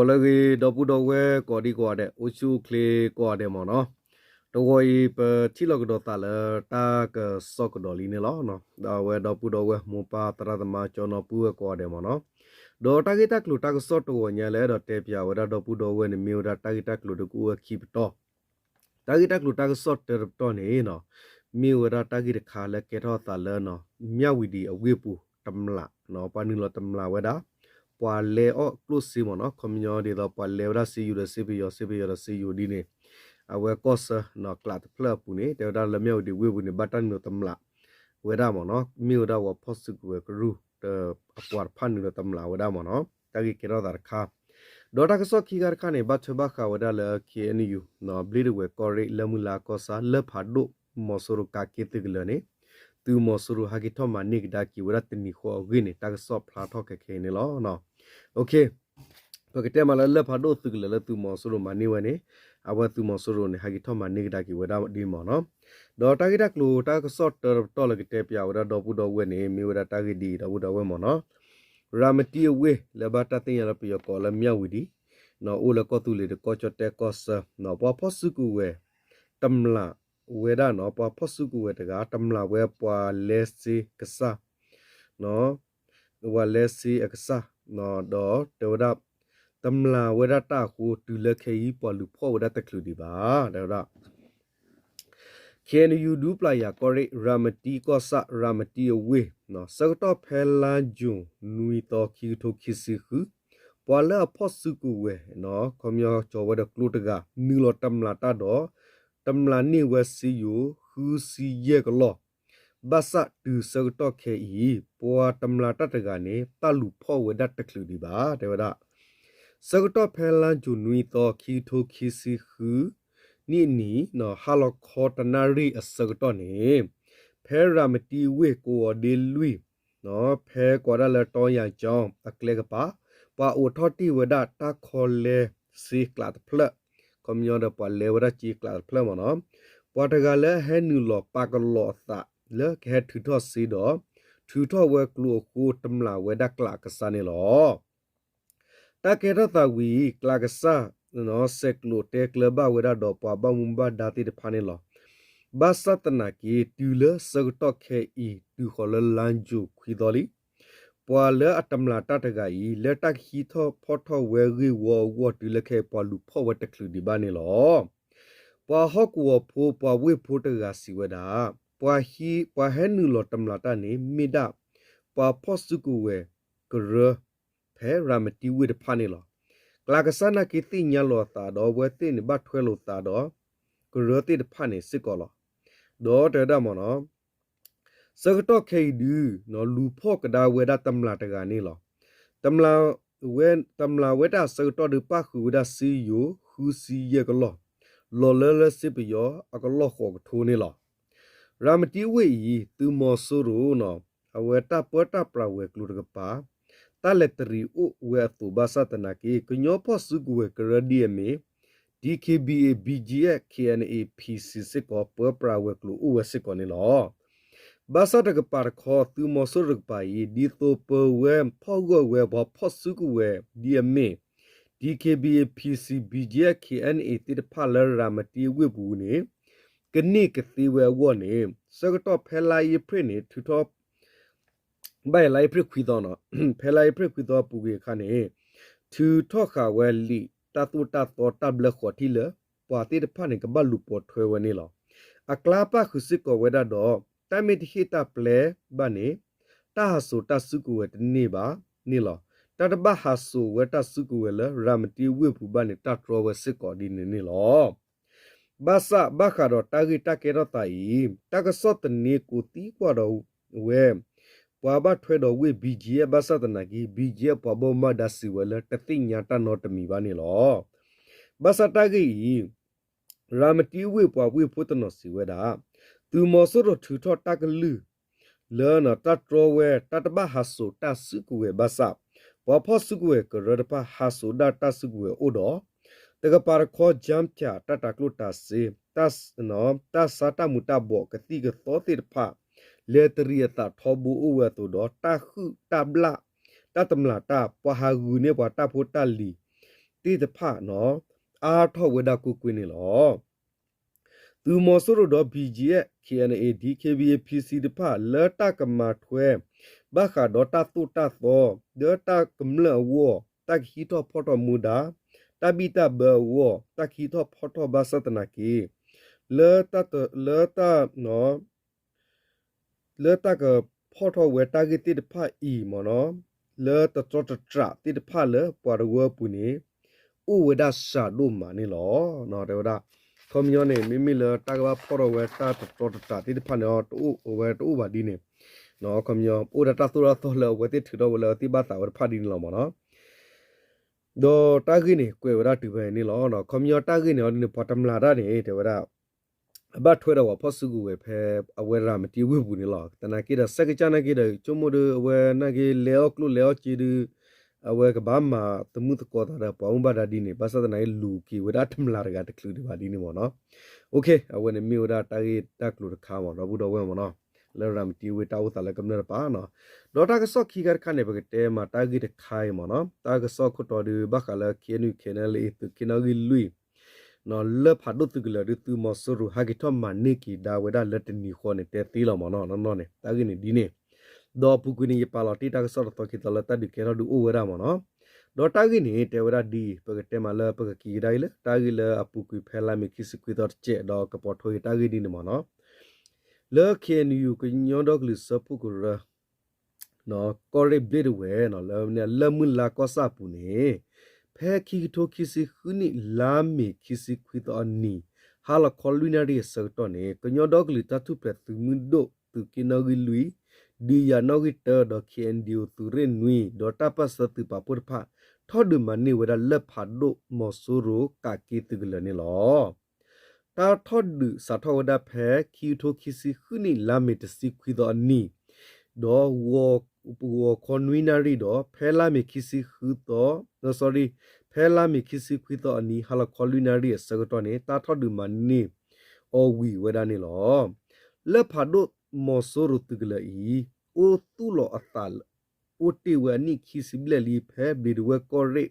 လၢအဂ့ၤ ဒီပုၢ်ဒီဝဲၢ်ကိးဒံကိးဂၤဒဲး အိၣ်ဆူၣ်အိၣ်ချ့ကိးဂၤဒဲးမ့ၢ်နီၤ, တဂီၤအံၤ ပထံၣ်လိာ်ကဒီးသးလၢတၢ်ကစီၣ်ကဒီးလံန့ၣ်လီၤ. ဒီးအဝဲဒီပုၢ်ဒီဝဲၢ်မိၢ်ပၢ်သရၣ်သမါ ကၠီနီၤပုၢ်ဝဲၢ်ကိးဂၤဒဲးမ့ၢ်နီၤ, ဒီးတၢ်ဂ့ၢ်တၢ်ကျိၤတၢ်ကစီၣ်တဂီၤညါလၢအဲၣ်ဒိးတဲပၠးဝဲဒၣ်ဒီပုၢ်ဒီဝဲၢ်န့ၣ် မ့ၢ်ဝဲဒၣ်တၢ်ဂ့ၢ်တၢ်ကျိၤတကအိၣ်ဝဲခံပတီၢ် တၢ်ဂ့ၢ်တၢ်ကျိၤတၢ်ကစီၣ်တၢတပတီၢ်န့ၣ် မ့ၢ်ဝဲဒၣ်တၢ်ဂ့ၢ်တခါလၢကဲထီၣ်သးလၢ မၠၣ်ဝံၤဒံၤအဝ့ၢ်ပူၤတမျး, ပှၤနုာ်လီၤတမျးဝဲဒၣ် ပှၤလဲအီၣ်ကျိၣ်စ့မ့ၢ်နီၤ, ခီပညီဒ်သိးပှၤလဲဝဲဒၣ်စ့ယိၤဒီးစ့ပယီၤ စ့ပယီၤဒီးစ့ယိၤဒ်န့ၣ်, အဝဲကီၢ်ဆၢ ကျးတဖျၢၣ်အပူၤန့ၣ် တဲဝဲဒၣ်လၢမၠၣ်ဝံၤဒံၤဝ့ၢ်ပူၤန့ၣ် ဘၣ်တၢ်နုာ်လီၤတမျးဝဲဒၣ်မ့ၢ်နီၤ, မ့ၢ်ဝဲဒၣ်ပှၤဖီၣ်စုကဝဲၤကရူၢ် အပှၤတဖၣ်နုာ်လီၤတမျးဝဲဒၣ်မ့ၢ်နီၤ, တၢ်ဂ့ၢ်ကဲထီၣ်သးတခါ ဒီးတၢ်ကစီၣ်ခံခါတခါန့ၣ် ဘၣ်ထွဲဘၣ်ဃးဝဲဒၣ်လၢ ခ့ၣ်အဲၣ်ယူၣ် ဘျ့ၣ်ဒဝဲၢ်ကီၢ်ရ့ၣ် လၢမုၢ်လါကီၢ်ဆၣ် လၢၢ်ဖးဒိၣ် မီၤစိရိၤကးက့သုးကလၢၤန့ၣ် သုးမီၤစိရိၤဟဲက့ၤထီၣ်မၤန့ၢ်ကဒါက့ၤဝဲဒၣ်တနံၤဃီအဂ့ၢ်န့ၣ် တၢ်ကစီၣ်ဖျါထီၣ်ခဲခဲအံၤန့ၣ်လီၤ. ပကတဲမးလၢလၢၢ်ဖးဒိၣ်သုးကလၢၤလၢသုးမီၤစိရိၤမၤန့ၢ်ဝဲန့ၣ်, အဝဲသုးမီၤစိရိၤန့ၣ် ဟဲက့ၤထီၣ်မၤန့ၢ်ကဒါက့ၤဝဲဒၣ်ဒ်မ့ၢ်နီၤ, ဒီးတၢ်ဂ့ၢ်တၢ်ကျိၤတၢ်ကစီၣ်တၢတပတီၢ်လၢကတဲပၠးဝဲဒၣ်ဒီပုၢ်ဒီဝဲၢ်န့ၣ် မ့ၢ်ဝဲဒၣ်တၢ်ဂ့ၢ်ဒ်အံၤဒီပုၢ်ဒီဝဲၢ်မ့ၢ်နီၤ, ရၤမတံအဝ့ၢ်လၢဘၣ်တၢ်သ့ၣ်ညါလၢပယီၤကိးလၢမၠၣ်ဝံၤဒံၤ, အိၣ်လၢကီၢ်သူလ့ၤတကီၢ်ကၠီၣ်တဲၣ်ကီၢ်ဆၢ, ပှၤဖီၣ်စုကဝဲၤ တမျးဝဲဒၣ်နီၤ, ပှၤဖီၣ်စုကဝဲၤတဂၤ တမျးဝဲပှၤလဲစ့ကစၢ် ပှၤလဲစ့အကစၢ်, ဒီးတဲဝဲဒၣ် တမျးဝဲဒၣ်တၢ်အဃိ တုၤလၢခဲအံၤ ပှၤလူၤဖီၣ်ဝဲဒၣ်တချုးဒံးဘၣ် တဲဝဲဒၣ် ခ့ၣ်အဲၣ်ယူၣ် ဒူပျၢ်ယၤကီၢ်ရ့ၣ် ရၤမတံကီၢ်ဆၣ် ရၤမတံအဝ့ၢ်, ဆၢကတီၢ်ဖဲလါယူၤ နွံသီ ခံကထိခံဆံဃု, ပှၤလၢအဖီၣ်စုကဝဲၤ ခီပညီကၠီၤဝဲဒီးကျိတဂၤ နုာ်လီၤတမျးတၢ်ဒီး တမျးန့ၢ်ဝဲစ့ယိၤ ဃုဆံယဲၢ်ကလီၢ်, ဘၣ်ဆၣ်တုၤဆၢကတီၢ်ခဲအံၤ ပှၤတမျးတၢ်တဂၤန့ၣ် တၢ်လူၤဖီၣ်ဝဲဒၣ်တချုးဒံးဘၣ် တဲဝဲဒၣ် ဆၢကတီၢ်ဖဲလါယူၤ နွံသီ ခံကထိခံဆံဃု နံၣ်အနံၤ ဟါလီၤခီတနၣ်ရံၣ်အဆၢကတီၢ်န့ၣ် ဖဲရၤမတံဝ့ၢ် ကိးဂီၤဒ့လွံၢ် ဖဲကိးဒၣ်လၢတီယၤကၠီအကျဲကပၤ ပှၤအိးထီၣ်တ့ၢ်ဝဲဒၣ်တၢ်ခီလဲစ့ကျးတဖျၢၣ်, ခီပညီဒီးပှၤလဲဝဲဒၣ်စ့ကျးတဖျၢၣ်မ့ၢ်နီၤ, ပှၤတဂၤလၢအဟဲနုာ်လီၤပာ်ကလီၤအသးလၢကဟဲထုးထီၣ်စ့ဒီး ထုးထီၣ်ဝဲကျိအဃိ တမျးဝဲဒၣ်ကျးကစၢ်န့ၣ်လီၤ. တၢ်ကဲထီၣ်သးဝံၤ ကျးကစၢ် ဆဲးကျိးတဲကျၢၤဘၣ်ဝဲဒၣ်ဒီးပှၤဘၣ်မူဘၣ်ဒါသ့ၣ်တဖၣ်န့ၣ်လီၤ. ဘၣ်ဆၣ်သနာ်က့ တုၤလၢဆၢကတီၢ်ခဲအံၤ တုၤဃီၤလၢလါယူၤခွံသီလံ ပှၤလၢအတမျးတၢ်တဂၤအံၤ လၢတၢ်ကဟံးထီၣ်ဖီၣ်ထီၣ်ဝဲဂ့ၢ်ဝီအဂီၢ် တုၤလၢခဲအံၤ ပှၤလူၤဖီၣ်ဝဲတချုးဒံးဘၣ်န့ၣ်လီၤ. ပှၤဟီၣ်ကဝီၤဖိ ပှၤဝ့ၢ်ဖိတဂၤစံးဝဲဒၣ် ပှၤဟဲနုာ်လီၤတမျးတၢ်န့ၣ် မ့ၢ်ဒၣ် ပှၤဖီၣ်စုကဝဲၤကရၢ ဖဲရၤမတံဝ့ၢ်တဖၣ်န့ၣ်လီၤ. ကျးကစၢ်နာ်က့သ့ၣ်ညါလိာ်အသးဒီး အဝဲသ့ၣ်န့ၣ်ဘၣ်ထွဲလိာ်သးဒီး ကရၢသ့ၣ်တဖၣ်န့ၣ်စ့ၢ်ကီးလီၤ. ဒီးတဲဝဲဒၣ်မ့ၢ်နီၤ ဆၢကတီၢ်ခဲအံၤဒုး လူၤဖီၣ်ကဒါဝဲဒၣ်တမျးတဂၤန့ၣ်လီၤ. တမျးဝဲ တမျးဝဲတၢ်အဆၢကတီၢ်ဒုး ပၣ်ဃုာ်ဝဲဒၣ်စ့ယိၤ ဃုဆံယဲၢ်ကလီၢ်, လီၤလၢလၢစ့ပယီၤအကလီၢ်ဃိးကထိန့ၣ်လီၤ. ရၤမတံဝ့ၢ်အံၤ သုးမီၤစိရိၤ အဝဲတၢ်ပၢတၢ်ပြးဝဲၤကျိၤတကပၤ တၢ်လဲၤတရံးအိၣ်ဝဲအသိးဘၣ်ဆၣ်သနာ်က့ ကညီဖီၣ်စုကဝဲၤကရၢဒ်အမ့ၢ် DKBA BGF KNA PC စ့ၢ်ကီး ပၢပြးဝဲၤကျိၤအိၣ်ဝဲစ့ၢ်ကီးန့ၣ်လီၤ. ဘၣ်ဆၣ်တကပၤတခီ သုးမီၤစိရိၤတကပၤအံၤ ဒ်သိးပၢဝဲဖီၣ်ဂၢၢ်ဝဲပှၤဖီၣ်စုကဝဲၤဒ်အမ့ၢ် DKBA PC BGF KNA သ့ၣ်တဖၣ်လၢရၤမတံဝ့ၢ်ပူၤန့ၣ် ကန့ၢ်ကသ့ဝဲအဂီၢ်န့ၣ် ဆၢကတီၢ်ဖဲလါအ့ဖြ့ၣ်န့ၣ် ထုးထီၣ် ဘၣ်ယဲလါအ့ဖြ့ၣ်ခွံသီနီၤ ဖဲလါအ့ဖြ့ၣ်ခွံသီအပူၤကွံာ်အခါန့ၣ် ထုးထီၣ်ဃာ်ဝဲလံာ်တၢ်သိၣ်တၢ်သီတၢ်ဘျၢဃီးထံၣ်လၢ ပှၤသ့ၣ်တဖၣ်န့ၣ် ကဘၣ်လူၤပိာ်ထွဲဝဲန့ၣ်လီၤ. အကျါပၣ်ဃုာ်စ့ၢ်ကီးဝဲဒၣ်ဒီး တၢ်မ့ၢ်တဟ့ၣ်တၢ်ပျဲဘၣ်န့ၣ် တၢ်ဟးစိာ်တၢ်စုကဝဲၤတန့ၢ်ဘၣ်န့ၣ်လီၤ. တၢ်တဘၣ်ဟးစိာ်ဝဲတၢ်စုကဝဲၤလၢရၤမတံဝ့ၢ်ပူၤဘၣ်န့ၣ် တၢ်တြီဝဲစ့ၢ်ကီးဒ်န့ၣ်န့ၣ်လီၤ. ဘၣ်ဆၣ်ဘၣ်ဃးဒီးတၢ်ဂ့ၢ်တၢ်ကဲထီၣ်သးအံၤ တၢ်ကစီၣ်သန့ကိးသံကွၢ်ဒီးဝဲ ပှၤဘၣ်ထွဲဒီးဝ့ၢ် BGF ဘၣ်ဆၣ်သနာ်က့ BGF ပှၤဘၣ်မူဘၣ်ဒါစံးဝဲလၢ တသ့ၣ်ညါတၢ်နီတမံၤဘၣ်န့ၣ်လီၤ. ဘၣ်ဆၣ်တၢ်ဂ့ၢ်အံၤ ရၤမတံဝ့ၢ်ပှၤဝ့ၢ်ဖိတနီၤစံးဝဲဒၣ် သုးမီၤစိရိၤထုးထီၣ်တၢ်ကလုၢ် လၢတၢ်တြီဝဲ တၢ်တဘၣ်ဟးစိာ်တၢ်စုကဝဲၤဘၣ်ဆၣ် ပှၤဖီၣ်စုကဝဲၤကရၢတဖၣ်ဟးစိာ်ဒၣ်တၢ်စုကဝဲၤအိၣ်ဒီး တကပၤတခီ ကၠၢဖၠး တၢ်တၤကျိၣ်တၤစ့ တၢ်ဆါတၢ်မူၤတၢ်ဘှီးကသံၣ်ကသီသ့ၣ်တဖၣ် လဲၤတရံးအသးထီဘိအိၣ်ဝဲအသိးဒီး တၢ်ဟုၣ်တၢ်ဘျၣ် တၢ်တမျးတၢ် ပှၤဟးဂုာ်န့ၢ်ပှၤတၢ်ဖိတၢ်လံၤ အဝဲသ့ၣ်တဖၣ်နီၤ အါထီၣ်ဝဲဒၣ်ကွ့ၢ်ကွ့ၢ်န့ၣ်လီၤ. သုးမီၤစိရိၤဒီး ဘီၣ်ကၠံၣ်အဲၣ်, ခ့ၣ်အဲၣ်အၣ်အ့ၣ်, ဒီး ခ့ၣ်ဘံၣ်အ့ၣ်, ဖံစံၣ်တဖၣ် လၢတၢ်ကမၤထွဲ ဘၣ်ဃးဒီးတၢ်သိၣ်တၢ်သီ လၢတၢ်ကမျၢၢ်အဂီၢ် တၢ်ကဟံးထီၣ်ဖီၣ်ထီၣ်မူဒါ, တၢ်ဘံၣ်တၢ်ဘၢအဂီၢ် တၢ်ကဟံးထီၣ်ဖီၣ်ထီၣ်ဘၣ်ဆၣ်သနာ်က့ လၢ လၢတၢ် လၢတၢ်ကဖီၣ်ထီၣ်ဝဲတၢ်ဂ့ၢ်သ့ၣ်တဖၣ်အံၤမ့ၢ်နီၤ လၢတတြီတတြးသ့ၣ်တဖၣ်လၢပှၤတဝၢပူၤန့ၣ် အိၣ်ဝဲဒၣ်စှၤဒိၣ်မးန့ၣ်လီၤ. တဲဝဲဒၣ် ခီပညီန့ၣ် မ့မ့ၢ်လၢတၢ်ကဘၣ်ဖီၣ်ထီၣ်ဝဲတၢ်တတြီတတြးသ့ၣ်တဖၣ်န့ၣ် တအိၣ်ဝဲတအိၣ်ဘၣ်ဒ်န့ၣ် ခီပညီ အိၣ်ဒၣ်တၢ်သိၣ်တၢ်သီလၢအဝဲသ့ၣ်ထုးထီၣ်ဝဲလၢအဝဲသ့ၣ်ဘၣ်သးဝဲတဖၣ်ဒ်န့ၣ်လီၤမ့ၢ်နီၤ. ဒီးတၢ်ဂ့ၢ်န့ၣ် ကွဲးဝဲဒၣ်တုၤဖဲန့ၣ်လီၤ. ခီပညီတၢ်ဂ့ၢ်န့ၣ်အီၤဒ်န့ၣ် ပှၤတမျၢ်တၢ်န့ၣ် တဲဝဲဒၣ် အဘၣ်ထွဲဒီးပှၤဖီၣ်စုကဝဲၤဖဲ အဝဲရၤမတံအဝ့ၢ်ပူၤန့ၣ်လီၤ. သနာ်က့ဒီး ဆဲးကစၢ်နာ်က့ဒီး ဆိကမိၣ်ဒီး အဝဲနာ်က့လဲၤအီၣ်ကျိၣ်လဲၤအီၣ်စ့ဒီး အဝဲကဘၣ်မၤသမုၣ်သကိးသးဒီးပှၤမုၢ်ဘၣ်ဒါဒ်န့ၣ် ဘၣ်ဆၣ်သနာ်က့လူၤက့ၤဝဲဒၣ်တမျၢ်တဂၤတချုးဒံးဘၣ်ဒ်န့ၣ်မ့ၢ်နီၤ. အဝဲန့ၣ်မ့ၢ်ဝဲဒၣ်တၢ်ဂ့ၢ်တၢ်ကျိၤတခါမ့ၢ် ဒီပုၢ်ဒီဝဲၢ်မ့ၢ်နီၤ လၢရၤမတံဝ့ၢ်တၢ်အိၣ်သးလၢကမျၢၢ်တပၤနီၤ. ဒီးတၢ်ကစီၣ်ခံခါတခါန့ၣ် ပကတဲမးတၢ်ဂ့ၢ်တခါအံၤမ့ၢ်နီၤ တၢ်ကစီၣ်ခိၣ်တီဒီး ဘၣ်ဃးလၢ ခ့ၣ်အဲၣ်ယူၣ် ခ့ၣ်အဲၣ်ယူၣ် လၢအံၤသုးက့နီၣ်ဂံၢ်လွံၢ် လၢဖးဒိၣ်သုးကလၢၤဒုး သုးမီၤစိရိၤဟဲက့ၤထီၣ်မၤန့ၢ်က့ၤဒါဝဲဒၣ်လၢတနံၤဃီန့ၣ် တဲသ့လီၤမ့ၢ်နီၤ. နီၢ်နီၢ်န့ၣ် တၢ်ဂ့ၢ်န့ၣ်ဒ်န့ၣ် ဒီးအပူၤကွံာ်န့ၣ် ယပာ်လီၤတ့ၢ်တၢ်ကစီၣ်တသီခံသီလၢတၢ်ဒုးကဲထီၣ်ဒုးအိၣ်ဝဲဒၣ်မ့ၢ်နီၤ. ဒီးတၢ်ဂ့ၢ်န့ၣ် တဲဝဲဒၣ်ဒ်အံၤ ပကတဲမးလၢပကက့ၤကဒါအံၤလၢ တၢ်ဂ့ၢ်လၢအပူၤကွံာ်ဖဲလါမ့ၤခံဆံခွံသီတစဲး ဒီးကပိာ်ထွဲက့ၤတၢ်ဂ့ၢ်ဒ်န့ၣ်မ့ၢ်နီၤ. လၢ ခ့ၣ်အဲၣ်ယူၣ် ကညီဒီကလုာ်စၢဖှိၣ်ကရၢ ကီၢ်ရ့ၣ်ဘျ့ၣ်ဒဝဲၢ် လၢ လၢမုၢ်လါကီၢ်ဆၣ်အပူၤန့ၣ် ဖဲခံကထိခံဆံဃုနံၣ် လါမ့ၤခံဆံခွံသီအနံၤ ဟါလီၤခီလွံၢ်နၣ်ရံၣ်အဆၢကတီၢ်န့ၣ် ကညီဒီကလုာ်တၢ်ထူၣ်ဖျဲးသုးမုၢ်ဒိၣ် သုးက့နီၣ်ဂံၢ်လွံၢ် ဒုးယၤနီၣ်ဂံၢ်တၢ ဒီး ခ့ၣ်အဲၣ်ယူၣ် သုးရ့ၣ်နွံ ဒီးတၢ်ပၢၢ်ဆၢသုးပာ်ဖှိၣ်တဖၣ် ထီၣ်ဒုးမၤန့ၢ်ဝဲဒၣ်လၢၢ်ဖးဒိၣ်မီၤစိရိၤကးက့သုးကလၢၤန့ၣ်လီၤ. တၢ်ထီၣ်ဒုးစးထီၣ်ဝဲဒၣ်ဖဲ ခံကထိခံဆံဃုနံၣ် လါမ့ၤတဆံခွံသီအနံၤ, ဒီး ဂီၤခီနွံနၣ်ရံၣ်ဒီး ဖဲလါမ့ၤခံဆံဃုသီ, sorry, ဖဲလါမ့ၤခံဆံခွံသီအနံၤ ဟါလီၤခီလွံၢ်နၣ်ရံၣ်အဆၢကတီၢ်န့ၣ် တၢ်ထီၣ်ဒုးမၤန့ၢ်အီၤဝံၤဝဲဒၣ်န့ၣ်လီၤ. လၢၢ်ဖးဒိၣ်မီၤစိရိၤသုးကလၢၤအံၤ အိၣ်သူၣ်လီၤအသး အိၣ်တ့ၢ်ဝဲအနံၣ်ခံဆံဘျဲၣ်လံ ဖဲဘျ့ၣ်ဒဝဲၢ်ကီၢ်ရ့ၣ်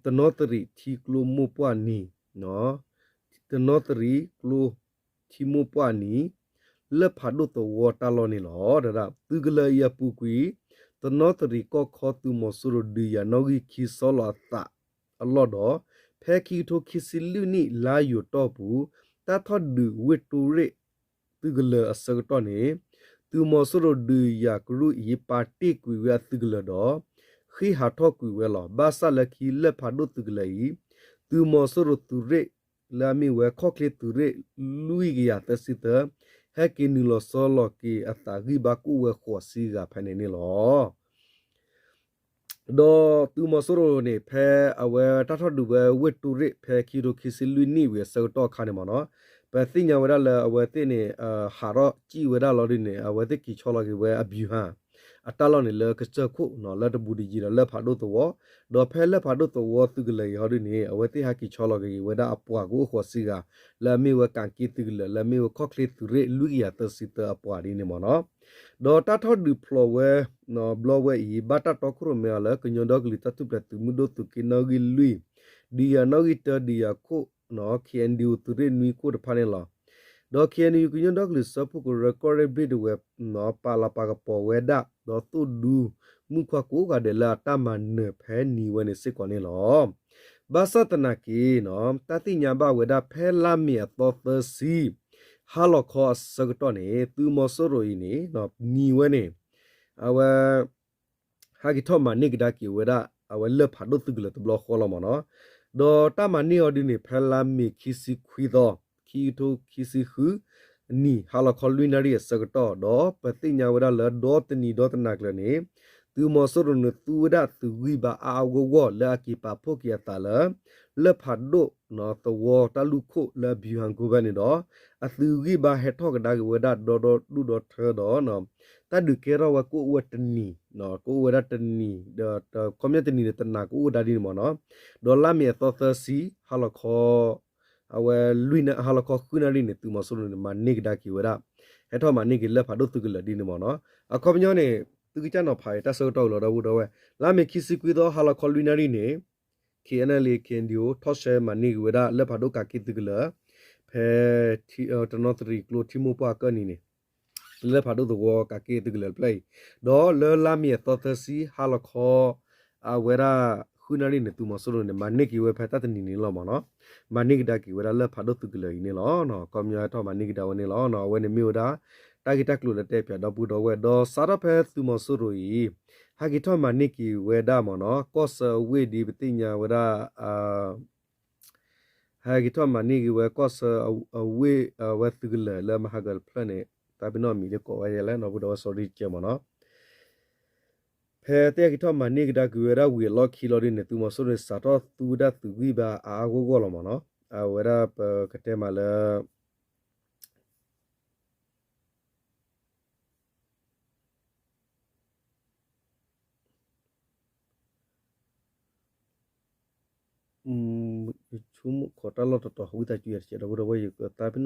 တနီသရံၣ်ထံကျိမိၢ်ပှၢ်နံၤ, တနီသရံၣ်ကျိထံမိၢ်ပှၢ်နံၤ, လၢၢ်ဖးဒိၣ်သဝီတၢ်လီၢ်န့ၣ်လီၤ. ဒီးသုးကလၢၤအံၤအပူၤကွံာ် တနီသရံၣ်ကီၢ်ခီသုးမီၤစိရိၤဒုးယၤနီၣ်ဂံၢ်ခံဆီလီၤအသးအလီၢ်ဒီး ဖဲခံကထိခံဆံလွံၢ်နံၣ် လါယူၤတီၢ်ပူၤ တၢ်ထီၣ်ဒုးဝ့ၢ်တိရ့ၣ် သုးကလၢၤအဆၢကတီၢ်န့ၣ် သုးမီၤစိရိၤဒုးယၤကရူၢ်အံၤ ပာ်တ့ၢ်ကွံာ်ဝဲအသုးကလၢၤဒီး ဃ့ဟးထီၣ်ကွံာ်ဝဲလီၤ. ဘၣ်ဆၣ်လၢခံလၢၢ်ဖးဒိၣ်သုးကလၢၤအံၤ သုးမီၤစိရိၤသုးရ့ၣ် လၢအမ့ၢ်ဝဲခီၣ်ချ့သုးရ့ၣ်လွံၢ်ကယၤသၢဆံသၢ ဟဲက့ၤနုာ်လီၤဆီလီၤက့ၤအသးဂံၢ်ဘါကအိၣ်ဝဲဃိးဆံဂၤဖဲန့ၣ်န့ၣ်လီၤ. ဒီးသုးမီၤစိရိၤန့ၣ် ဖဲအဝဲတၢ်ထီၣ်ဒုးဝဲဝ့ၢ်တိရ့ၣ် ဖဲခံကထိခံဆံလွံၢ်နံၣ်ဝံၤအဆၢကတီၢ်အခါန့ၣ်မ့ၢ်နီၤ, ပသ့ၣ်ညါဝဲဒၣ်လၢအဝဲသ့ၣ်န့ၣ် ဟးထီၣ်စံၣ်ဝဲဒၣ်လီၤဒ်န့ၣ် အဝဲသ့ၣ်က့ၤဆီလီၤက့ၤဝဲအဗျူဟာ အတၢ်လီၢ်န့ၣ်လၢကစၢၢ်ခိၣ် လၢတဘူးတယံၤဒီးလၢၢ်ဖးဒိၣ်သဝီ, ဒီးဖဲလၢၢ်ဖးဒိၣ်သဝီသုးကလၢၤအံၤဟီဒ်န့ၣ် အဝဲသ့ၣ်ဟဲက့ၤဆီလီၤက့ၤဝဲဒၣ်အပှၤကအိၣ်ဃိးဆံဂၤ လၢအမ့ၢ်ဝဲကးက့သုးကလၢၤ လၢအမ့ၢ်ဝဲခီၣ်ချ့သုးရ့ၣ်လွံၢ်ကယၤသၢဆံသၢအပှၤဒ်န့ၣ်မ့ၢ်နီၤ. ဒီးတၢ်ထီၣ်ဒုးဖျိးဝဲ ဘျီဝဲအံၤ ဘၣ်တၢ်တီခိၣ်ရိၣ်မဲအီၤလၢ ကညီဒီကလုာ်တၢ်ထူၣ်ဖျဲးသုးမုၢ်ဒိၣ်သုးက့နီၣ်ဂံၢ်လွံၢ်, ဒုးယၤနီၣ်ဂံၢ်တၢ ဒုးယၤခိၣ် ခ့ၣ်အဲၣ်ယူၣ် သုးရ့ၣ်နွံခိၣ်တဖၣ်န့ၣ်လီၤ. ဒီး ခ့ၣ်အဲၣ်ယူၣ် ကညီဒီကလုာ်စၢဖှိၣ်ကရၢကီၢ်ရ့ၣ်ဘျ့ၣ်ဒဝဲၢ် ပာ်လၤပာ်ကပီၤဝဲဒၣ် ဒီးသိၣ်ဒူမုၣ်ခွါကိးဂၤဒဲးလၢအတၢ်မၤနၢၤဖဲနံၤဝဲန့ၣ်စ့ၢ်ကီးန့ၣ်လီၤ. ဘၣ်ဆၣ်သနာ်က့ တၢ်သ့ၣ်ညါဘၣ်ဝဲဒၣ်ဖဲလါမ့ၤအသီသၢဆံ ဟါလီၤခီအဆၢကတီၢ်န့ၣ် သုးမီၤစိရိၤအံၤန့ၣ် နံၤဝဲန့ၣ် အဝဲ ဟဲက့ၤထီၣ်မၤန့ၢ်ကဒါက့ၤဝဲဒၣ် အဝဲလၢၢ်ဖးဒိၣ်သုးကလၢၤတဘျီဃီလီၤမ့ၢ်နီၤ. ဒီးတၢ်မၤန့ၢ်အီၤဒ်န့ၣ် ဖဲလါမ့ၤခံဆံခွံသီ ခံကထိခံဆံဃုနံၣ် ဟါလီၤခီလွံၢ်နၣ်ရံၣ်အဆၢကတီၢ် ဒီးပသ့ၣ်ညါဝဲဒၣ်လၢဒီတနံၤဒီတနၤကျၢၤန့ၣ် သုးမီၤစိရိၤန့ၣ်သူဝဲဒၣ်သုးဂံၢ်ဘါအါအါဂီၢ်ဂီၢ် လၢအက့ၤပာ်ဖှိၣ်က့ၤအသးလၢ လၢၢ်ဖးဒိၣ်သဝီတၢ်လူၢ်ခိၣ်လၢ ဗျူဟာကုန်း ဖဲန့ၣ်ဒီး အသုးဂံၢ်ဘါဟဲထီၣ်ကဒါက့ၤဝဲဒၣ်ဒီဒီဒူၣ်ဒီထၢဒီး တၢ်ဒုးကဲထီၣ်ဝဲကအိၣ်ဝဲတနံၤ, ကအိၣ်ဝဲဒၣ်တနံၤ ဒီးခီပညီတနံၤန့ၣ်တနၤကအိၣ်ဝဲဒၣ်ဒ်န့ၣ်မ့ၢ်နီၤ. ဒီးလါမ့ၤအသီသၢဆံ ဟါလီၤခီ အဝဲလွံၢ်နၣ် ဟါလီၤခီဃုနၣ်ရံၣ်န့ၣ် သုးမီၤစိရိၤန့ၣ် မၤန့ၢ်ကဒါက့ၤဝဲဒၣ် ဟဲထီၣ်မၤန့ၢ်က့ၤလၢၢ်ဖးဒိၣ်သုးကလၢၤဒ်န့ၣ်မ့ၢ်နီၤ. အခီပညီန့ၣ် သုကစၢ်နီၤဖးအံၤ တၢ်ဆၢကတီၢ်အံၤလီၤ ဒီပုၢ်ဒီဝဲၢ်, လါမ့ၤခံဆံခွံသီ ဟါလီၤခီလွံၢ်နၣ်ရံၣ်န့ၣ် K N L A K N D O ထီၣ်ဆှၢမၤန့ၢ်က့ၤဝဲဒၣ်လၢၢ်ဖးဒိၣ်ကးက့ၣ်သုးကလၢၤ ဖဲ တနီသရံၣ်ကျိထံမိၢ်ပှၢ်ကၢၢ်နံၤန့ၣ် လၢၢ်ဖးဒိၣ်သဝီကးက့ၣ်သုးကလၢၤတဖျၢၣ်အံၤ, ဒီးလၢလါမ့ၤအသီသၢဆံဟါလီၤခီ အဝဲဒၣ် ဃုနၣ်ရံၣ်န့ၣ် သုးမီၤစိရိၤန့ၣ် မၤန့ၢ်က့ၤဝဲဖဲတၢ်တနံၤန့ၣ်လီၤမ့ၢ်နီၤ, မၤန့ၢ်ကဒါက့ၤဝဲဒၣ်လၢၢ်ဖးဒိၣ်သုးကလၢၤအံၤန့ၣ်လီၤ. ခီပညီဟဲထီၣ်မၤန့ၢ်ကဒါဝဲန့ၣ်လီၤ. အဝဲန့ၣ်မ့ၢ်ဝဲဒၣ် တၢ်ဂ့ၢ်တၢ်ကျိၤလၢတဲပၠးဒီပုၢ်ဒီဝဲၢ် ဒီးစးထီၣ်ဖဲသုးမီၤစိရိၤအံၤ ဟဲက့ၤထီၣ်မၤန့ၢ်က့ၤဝဲဒၣ်မ့ၢ်နီၤ, ကီၢ်ဆၢအဝ့ၢ်ဒ်ပသ့ၣ်ညါဝဲဒၣ် ဟဲက့ၤထီၣ်မၤန့ၢ်က့ၤဝဲကီၢ်ဆၢအဝ့ၢ် အဝဲသုးကလၢၤလၢမဟါကတဖျၢၣ်န့ၣ် တၢ်ပ့ၤနီၣ်မံၤလၢကိးဝဲယဲလဲၣ် ဒီပုၢ်ဒီဝဲၢ်စီၤရံကဲမ့ၢ်နီၤ, ဖဲသ့ၣ်ဟဲက့ၤထီၣ်မၤန့ၢ်ကဒါက့ၤဝဲဒၣ်ဝံၤအလီၢ်ခံလီၤဒ်န့ၣ် သုးမီၤစိရိၤန့ၣ် စးထီၣ်သူဝဲဒၣ်သုးဂံၢ်ဘါအါအါဂီၢ်ဂီၢ်လီၤမ့ၢ်နီၤ, အဝဲဒၣ်ပကတဲမးလၢ ဆိကမိၣ်ခိးတၢ်လီၢ်တတီၤ ဝံသးစူၤယၤတကဲး ဒီပုၢ်ဒီဝဲၢ် ယသးပ့ၤနီၣ်အိၣ်လၢယထးခိၣ်အံၤကိးမံၤတဘၣ်ဒီး မိၢ်ဒီး, ဖဲမိၢ်ဒီးဝ့ၢ်န့ၣ် သုးမီၤစိရိၤဟဲက့ၤထ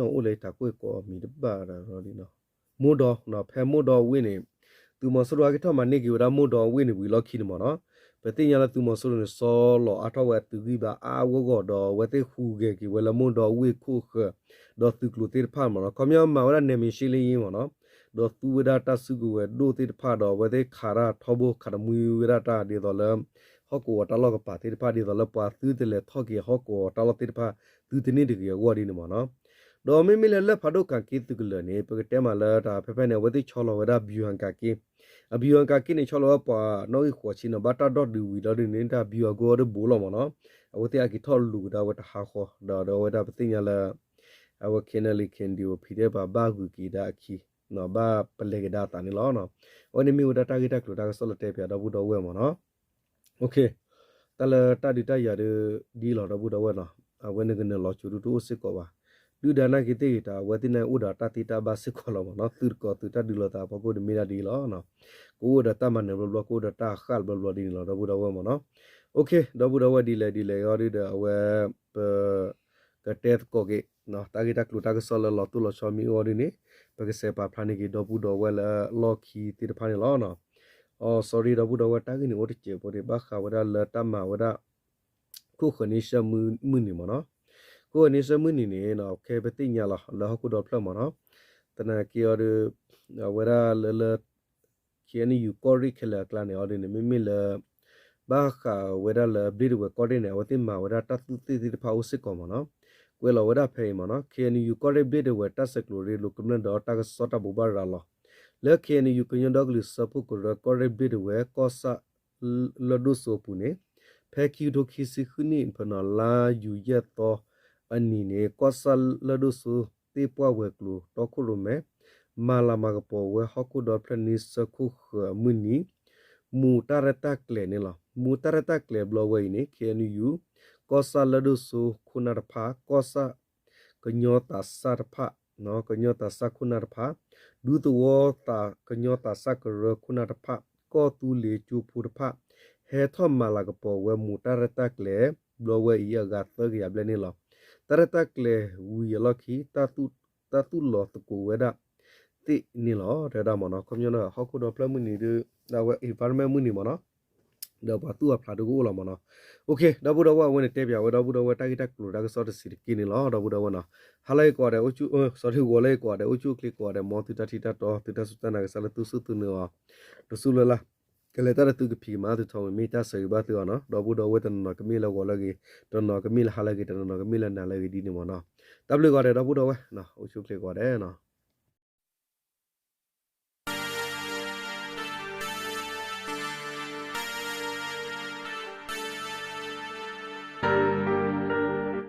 ီၣ်မၤန့ၢ်က့ၤဝဲဒၣ်မိၢ်ဒီးဝ့ၢ်န့ၣ်ဝံၤလီၢ်ခံန့ၣ်မ့ၢ်နီၤ, ပသ့ၣ်ညါလၢသုးမီၤစိရိၤန့ၣ် ဆီလီၤအါထီၣ်ဝဲအသုးဂံၢ်ဘါအါအါဂီၢ်ဂီၢ်ဒီး အဝဲသ့ၣ်ဟူးဂဲၤက့ၤဝဲလၢမိၢ်ဒီးဝ့ၢ်ခိၣ်ဃၢၤ ဒီးသုးကျိၤသ့ၣ်တဖၣ်မ့ၢ်နီၤ, ခီပညီမၤဝဲဒၣ် နယ်မြေရှင်းလင်းရေး မ့ၢ်နီၤ, ဒီးသူဝဲဒၣ်တၢ်စုကဝဲၤဒိၣ်သ့ၣ်တဖၣ်ဒီး အဝဲသ့ၣ်ခးတၢ်ထီဘိခးတမှံဝဲဒၣ်တၢ်ဒ်သိးလၢ ဟီၣ်ကဝီၤတၢ်လီၢ်ကပၤသ့ၣ်တဖၣ် ဒ်သိးလၢပှၤသုတလဲၤထီၣ်က့ၤဟီၣ်ကဝီၤတၢ်လီၢ်သ့ၣ်တဖၣ် သုတန့ၢ်တဂ့ၤအဂီၢ်ဒ်န့ၣ်မ့ၢ်နီၤ. ဒီးမ့မ့ၢ်လၢလၢၢ်ဖးဒိၣ်ကးက့ၣ်သုးကလၢၤန့ၣ် ပကတဲမးလၢတၢ်ဖဲဖဲန့ၣ် အဝဲသ့ၣ်ဆီလီၤဝဲဒၣ် ဗျူဟာကးက့ၣ်, အ ဗျူဟာကးက့ၣ်န့ၣ် ဆီလီၤဝဲပှၤနီၣ်ဂံၢ်ဃိးဆံနီၤ, ဘၣ်တၢ်ဒီၣ်ဒုးဝံၤဒီးဒ်န့ၣ် တၢ် ဗျူဟာကုန်း အီၤဒၣ်ဘူးလီၤမ့ၢ်နီၤ, အဝဲသ့ၣ်အက့ၤထီၣ်လူၤကဒါဝဲတဟါဃီ ဒီးဒီးအဝဲဒၣ်ပသ့ၣ်ညါလၢ အဝဲ K N L A K N D O ဖံးဒဲးပှၤဘၣ်ဂုာ်က့ၤဒါအခံ ဘၣ်ပလဲၤကဒါအသးန့ၣ်လီၤ. အဝဲန့ၣ်မ့ၢ်ဝဲဒၣ်တၢ်ဂ့ၢ်တၢ်ကျိၤတၢ်ကစီၣ်လၢတဲပၠးဒီပုၢ်ဒီဝဲၢ်မ့ၢ်နီၤ. တၢ်လၢတၢ်ဒုးတၢ်ယၤဒ်လီၤဒီပုၢ်ဒီဝဲၢ်နီၤ, အဝဲန့ၣ်ကနုာ်လီၤစိၤဒုတအိၣ်စ့ၢ်ကီးဘၣ်. ဒုၣ်ဒါနာ်က့သ့ၣ်ဂ့ၤတၢ် အဝဲသ့ၣ်န့ၣ်အိၣ်ဒီးတၢ်သ့တၢ်ဘၣ်စ့ၢ်ကီးလီၤမ့ၢ်နီၤ, သုးတကိးသုးတၢ်ဒုးလိာ်သးအဖီခိၣ်န့ၣ်မ့ၢ်ဒၣ်ဒ်အံၤလီၤ. ကအိၣ်ဒီးတၢ်မၤနၢၤဘျီဘျီ ကအိၣ်ဒီးတၢ်ဃၣ်ဘျီဘျီဒ်န့ၣ်လီၤ ဒီပုၢ်ဒီဝဲၢ်မ့ၢ်နီၤ. ဒီပုၢ်ဒီဝဲၢ်ဒ်လဲၣ်ဒ်လဲၣ်အံၤဒ်ဒီး အဝဲ ပ ကတဲသကိးက့ၤ တၢ်ဂ့ၢ်တၢ်ကျိၤတၢ်ကစီၣ်လၢလီၤတိၢ်လီၤဆီမ့ၢ်အိၣ်ဒ်န့ၣ် ပကစဲးပာ်ဖျါန့ၢ်က့ၤဒီပုၢ်ဒီဝဲၢ်လၢလီၢ်ခံသ့ၣ်တဖၣ်န့ၣ်လီၤ. အီ sorry ဒီပုၢ်ဒီဝဲၢ် တၢ်ဂ့ၢ်န့ၣ်အိၣ်တစဲးဖိန့ၣ် ဘၣ်ဃးဝဲဒၣ်လၢတၢ်မၤဝဲဒၣ် ခိၣ်ဃၢၤန့ဆၢၣ်မုၢ်နံၤမ့ၢ်နီၤ. ခိၣ်ဃၢၤန့ဆၢၣ်မုၢ်နံၤန့ၣ် ခဲပသ့ၣ်ညါလီၤ လၢဟီၣ်ခိၣ်ဒီဖျၢၣ်မ့ၢ်နီၤ, သနာ်က့အီၤဒီး အဝဲဒၣ်လၢလၢ K N U ကီၢ်ရ့ၣ်ခဲလၢာ်အကျါန့ၣ်အီၤဒ်န့ၣ် မ့မ့ၢ်လၢ ဘၣ်ဃးဝဲဒၣ်လၢဘျ့ဒဝဲးကီၢ်ရ့ၣ်န့ၣ် အဝဲသ့ၣ်မၤဝဲဒၣ်တၢ်သူၣ်သ့ၣ်သ့ၣ်တဖၣ်အိၣ်စ့ၢ်ကီးမ့ၢ်နီၤ. ကွဲးလီၤဝဲဒၣ်ဖဲအံၤမ့ၢ်နီၤ K N U ကီၢ်ရ့ၣ်ဘျ့ဒဝဲးတၢ်ဆဲးကျိးရ့လိာ်ကမျၢၢ်ဒီးတၢ်ကစီၣ်တၢ်ဘိးဘၣ်ရၤလီၤ လၢ K N U ကညီဒီကလုာ်စၢဖှိၣ်ကရၢကီၢ်ရ့ၣ်ဘျ့ဒဝဲး ကီၢ်ဆၣ်လၢၢ်ဒိၣ်စိအပူၤန့ၣ် ဖဲခံကထိခံဆံဃုနံၣ် ဖဲနီၤ လါယူၤယဲၢ်သီအနံၤန့ၣ် ကီၢ်ဆၣ်လၢၢ်ဒိၣ်စိသ့ၣ်ပှၢ်ဝဲၤကျိၤတီခိၣ်ရိၣ်မဲ မၤလၤမၤကပီၤဝဲဟီၣ်ခိၣ်ဒီဖျၢၣ်န့ဆၢၣ်ခိၣ်ဃၢၤအမုၢ်နံၤ မူးတၢ်ရဲၣ်တၢ်ကျဲၤန့ၣ်လီၤ. မူးတၢ်ရဲၣ်တၢ်ကျဲၤဘျီဝဲအံၤန့ၣ် K N U ကီၢ်ဆၣ်လၢၢ်ဒိၣ်စိခိၣ်နၢ်တဖၣ် ကီၢ်ဆၣ် ကညီသးစၢ်တဖၣ် ကညီသးစၢ်ခိၣ်နၢ်တဖၣ် ဒူသဝီသးကညီသးစၢ်ကရၢခိၣ်နၢ်တဖၣ် ကီၢ်သူလ့ၤကၠိဖိတဖၣ် ဟဲထီၣ်မၤလၤကပီၤဝဲမူးတၢ်ရဲၣ်တၢ်ကျဲၤ ဘျီဝဲအံၤအဂၤသၢကယၤဘျဲၣ်န့ၣ်လီၤ. တၢ်ရဲၣ်တၢ်ကျဲၤဝံၤအလီၢ်ခံ တၢ်သူၣ်လီၤသကိးဝဲဒၣ်သ့ၣ်န့ၣ်လီၤ တဲဝဲဒၣ်မ့ၢ်နီၤ. ခီပညီန့ၣ် ဟီၣ်ခိၣ်ဒီဖျၢၣ်မုၢ်နံၤဒီး အဝဲ environment မုၢ်နံၤမ့ၢ်နီၤ ဒီးပှၤသူၣ်အဖျါဒုကအိၣ်လီၤမ့ၢ်နီၤ. အိၣ်ခ့ ဒီပုၢ်ဒီဝဲၢ် အဝဲန့ၣ်တဲပၠးဝဲဒီပုၢ်ဒီဝဲၢ်တၢ်ဂ့ၢ်တၢ်ကျိၤတၢ်ကစီၣ်တဆံးတက့ၢ်န့ၣ်လီၤ ဒီပုၢ်ဒီဝဲၢ်နီၤ. ဟါလၢအဂ့ၤကိးဂၤဒဲး အိၣ်ဆူၣ် sorry ဂီၤလၢအဂ့ၤကိးဂၤဒဲး အိၣ်ဆူၣ်အိၣ်ချ့ကိးဂၤဒဲး မ်သုတၢ်ထံၣ်တၢ်တီ သုတၢ်စူၢ်တၢ်နာ်ကစၢ်လၢသုစူၢ်သုနၢအီၤ တစူၢ်လၢ်လၢ် ကလဲၤတၢ်ဒီးသုကဖံးကမၤသုထီမ့ၢ်မ့ၢ်တၢ်ဆၢဂ့ၤဘၣ်သုအီၤနီၤ. ဒီပုၢ်ဒီဝဲၢ်တနီၤနီၤကမ့ၢ်လၢဂီၤလၢအဂ့ၤ တနီၤနီၤကမ့ၢ်လၢဟါလၢအဂ့ၤ တနီၤနီၤကမ့ၢ်လၢနၤလၢအဂ့ၤဒ်န့ၣ်မ့ၢ်နီၤ. တၢ်ဘျုးကိးဂၤဒဲး ဒီပုၢ်ဒီဝဲၢ် အိၣ်ဆူၣ်အိၣ်ချ့ကိးဂၤဒဲးနီၤ.